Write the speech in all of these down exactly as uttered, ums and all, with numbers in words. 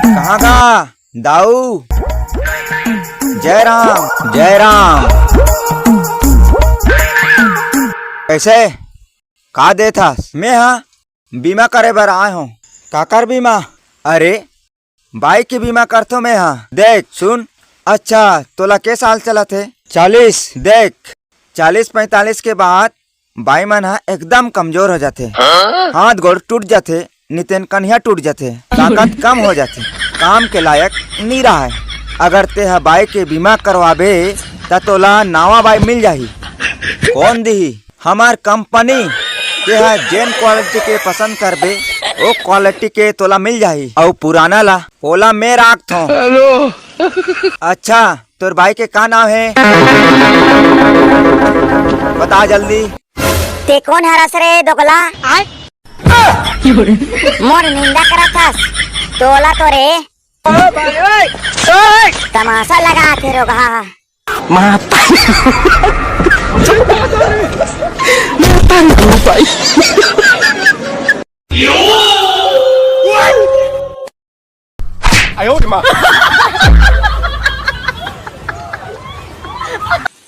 कहाँ का दाऊ? जय राम, जय राम। कैसे? का देथस? मैं हा बीमा करे बर आए हूँ। काकर बीमा? अरे, बाइक के बीमा करथो मैं हा। देख, सुन, अच्छा, तोला के साल चलत हे? चालीस। देख, चालीस पैंतालीस के बाद बाई मन हा एकदम कमजोर हो जाथे। हाँ? हाथ गोड़ टूट जाथे, नितेन कन्हिया टूट जाथे, ताकत कम हो जाथे, काम के लायक नी रहय। अगर ते हा बाई के बीमा करवाबे, त तोला नावा बाई मिल जाही। कौन दिही? हमार कंपनी। तेहा जेन क्वालिटी के पसंद करबे, ओ क्वालिटी के तोला मिल जाही। अउ पुराना ला, ओला मैं राखथों। हेलो। अच्छा, तोर बाई के का नाम हे? बता जल्दी। ते कोन हरस रे दोगला? मोर निंदा करत हस? तोला तो रे तमाशा लगा के रोगहा। माता। माता रे भाई।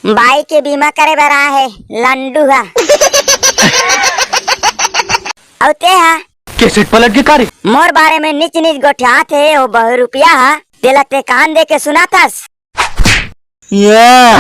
बाई के बीमा करे बर आए हे लंडू हा। अउ ते हा? कैसेट पलट के का रे? मोर बारे में नीच नीच गोठियात हे ओ बहुरुपिया हा। तेला ते कान दे के सुनाथस? या।